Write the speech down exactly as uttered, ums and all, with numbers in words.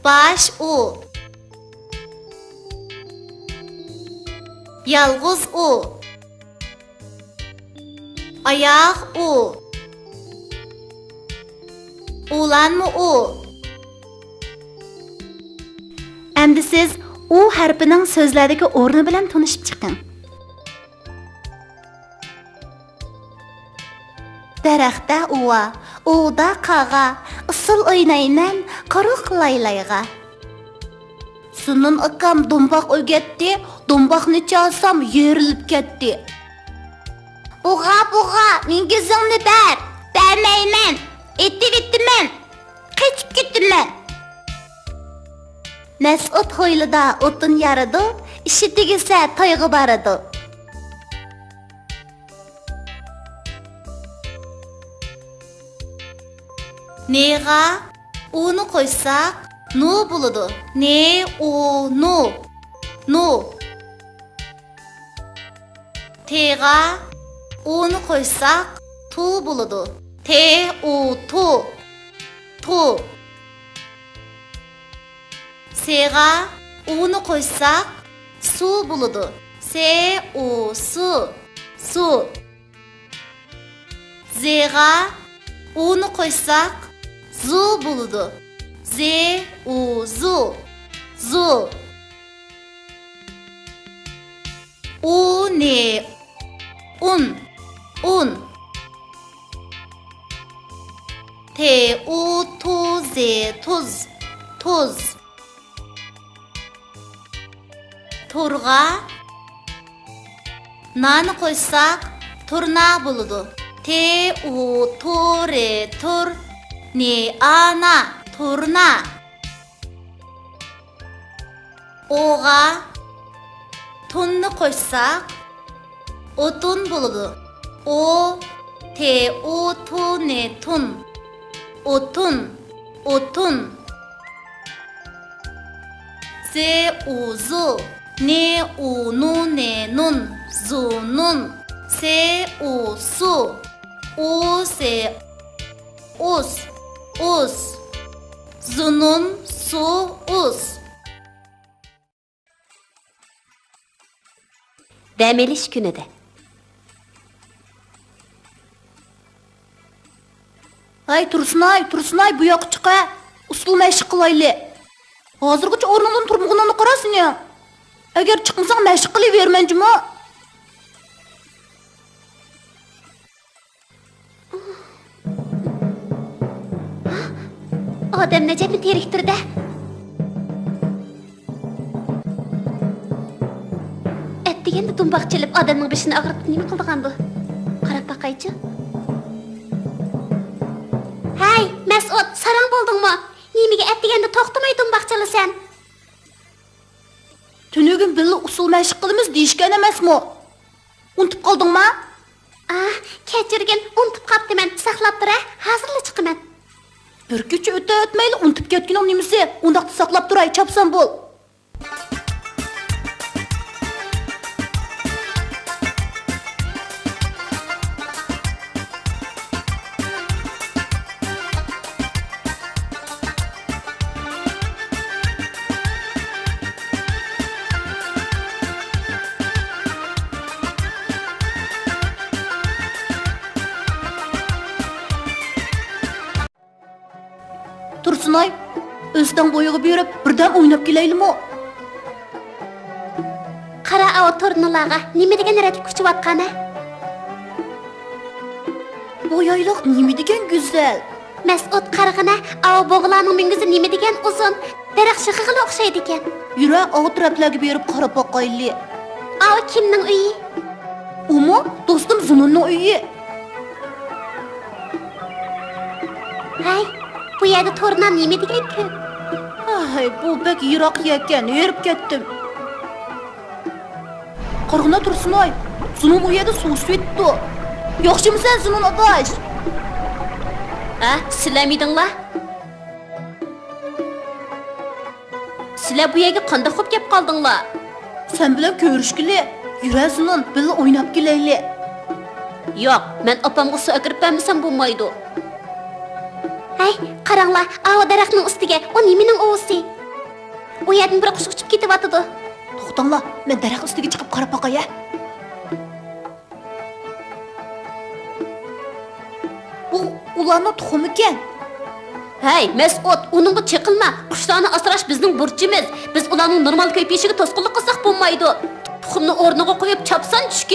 باش ئۇ. يالغۇز ئۇ. ئاياغ ئۇ. ئۇلانما ئۇ. ئەمدى سىز ئۇ ھەرپىنىڭ سۆزلەردىكى ئورنى بىلەن تونۇشۇپ چىقىڭ. دەرەختە ئۇۋا، ئۇۋىدا قاغا، ئۇسسۇل ئوينايمەن قۇرۇق لايلايغا. زۇنۇن ئاكام دومباق ئۆگەتتى، دومباقنى چالسام يېرىلىپ كەتتى. بۇغا، بۇغا، مىڭگۈزۈڭنى بەر! بەرمەيمەن! ئېتىۋېتىمەن! قېچىپ كېتىمەن! مەسئۇد ھويلىدا ئوتۇن يارىدۇ، ئىشى تۈگىسە تويغا بارىدۇ. نېغا ئۇنى قوشساق، نۇ بولىدۇ. نې، ئۇ، نۇ. نۇ. تېغا ئۇنى قوشساق، تۇ بولىدۇ. تې، ئۇ، تۇ. تۇ. سېغا ئۇنى قوشساق، سۇ بولىدۇ. سې، ئۇ، سۇ. سۇ. زېغا ئۇنى قوشساق، زۇ بولىدۇ. زې، ئۇ، زۇ. زۇ. ئۇ، نې، ئۇن. ئۇن. تې، ئۇ، تۇ، زې، تۇز. تۇز. تۇرغا نانى قوشساق، تۇرنا بولىدۇ. تې، ئۇ، تۇ، رې، تۇر. نې، ئا، نا. تۇرنا. ئوغا تۇننى قوشساق، ئوتۇن بولىدۇ. ئو، تې، ئۇ، تۇ، نې، تۇن. ئوتۇن، ئوتۇن. زې، ئۇ، زۇ. نې، ئۇ، نۇ، نې، نۇن. زۇنۇن. سې، ئۇ، سۇ. ئۇ، سې، ئۇس، ئۇس. زۇنۇن، سۇ، ئۇس. دەم ئېلىش كۈنىدە. ھەي، تۇرسۇنئاي، تۇرسۇنئاي، بۇ ياققا چىق ھە. ئۇسسۇل مەشىق قىلايلى. ھازىرغىچە ئورنۇڭدىن تۇرمىغىنىڭنى قارا سېنىڭ. ئەگەر چىقمىساڭ، مەشىق قىلىۋېرىمەن جۇمۇ. ئادەمنى ئەجەبمۇ تېرىكتۈر-دە. ئەتىگەندە دۇمباق چېلىپ، ئادەمنىڭ بېشىنى ئاغرىتىپ نېمە قىلىدىغاندۇ؟ قاراپ باقايچۇ. ھەي، مەسئۇد، ساراڭ بولدۇڭمۇ؟ نېمىگە ئەتىگەندە توختىماي دۇمباق چالىسەن؟ تۈنۈگۈن بىللە ئۇسسۇل مەشىق قىلىمىز دېيىشكەن ئەمەسمۇ؟ ئۇنتۇپ قالدىڭما؟ ئاھ، كەچۈرگىن، ئۇنتۇپ قاپتىمەن. ساقلاپ تۇر ھە، ھازىرلا چىقىمەن. بىر كېچە ئۆتە ئۆتمەيلا ئۇنتۇپ كەتكىنىڭ نېمىسى؟ ئۇنداقتا ساقلاپ تۇراي، چاپسان بول. تۇرسۇنئاي، ئۆستەڭ بويىغا بېرىپ، بىردەم ئويناپ كېلەيلىمۇ؟ قارا ئاۋۇ تۇرنىلارغا، نېمە دېگەن رەتلىك ئۇچۇۋاتقان ھە؟ بۇ يايلاق نېمە دېگەن گۈزەل! مەسئۇد، قارىغىنە، ئاۋۇ بۇغىلارنىڭ مۈڭگۈزى نېمە دېگەن ئۇزۇن، دەرەخ شېخىغىلا ئوخشايدىكەن. يۈرە، ئاۋۇ تەرەپلەرگە بېرىپ قاراپ باقايلى. ئاۋۇ كىمنىڭ ئۆيى؟ ئۇمۇ دوستۇم زۇنۇننىڭ ئۆيى. ھەي، بۇ يەردە تۇرنا نېمە دېگەن كۆپ. ھەي، بۇ بەك يىراق يەركەن، ھېرىپ كەتتىم. قارىغىنا تۇرسۇنئاي، زۇنۇن ئۇ يەردە سۇ ئىچىۋېتىپتۇ. ياخشىمۇسەن زۇنۇن ئاداش؟ ھە، سىلەرمىدىڭلار؟ سىلەر بۇ يەرگە قانداق بولۇپ كەپ قالدىڭلار؟ سەن بىلەن كۆرۈشكىلى، يۈرە زۇنۇن، بىللە ئويناپ كېلەيلى. ياق، مەن ئاپامغا سۇ ئەكىرىپ بەرمىسەم بولمايدۇ. ھەي، قاراڭلار، ئاۋۇ دەرەخنىڭ ئۈستىگە، ئۇ نېمىنىڭ ئۇۋىسى؟ ئۇ يەردىن بىر قۇش ئۇچۇپ كېتىۋاتىدۇ. توختاڭلار، مەن دەرەخ ئۈستىگە چىقىپ قاراپ باقاي، ھە؟ بۇ ئۇلارنىڭ تۇخۇمىكەن. ھەي، مەسئۇد، ئۇنىڭغا چېقىلما. قۇشلارنى ئاسراش بىزنىڭ بۇرچىمىز. بىز ئۇلارنىڭ نورمال كۆپىيىشىگە توسقۇنلۇق قىلساق بولمايدۇ. تۇخۇمنى ئورنىغا قويۇپ، چاپسان چۈشكە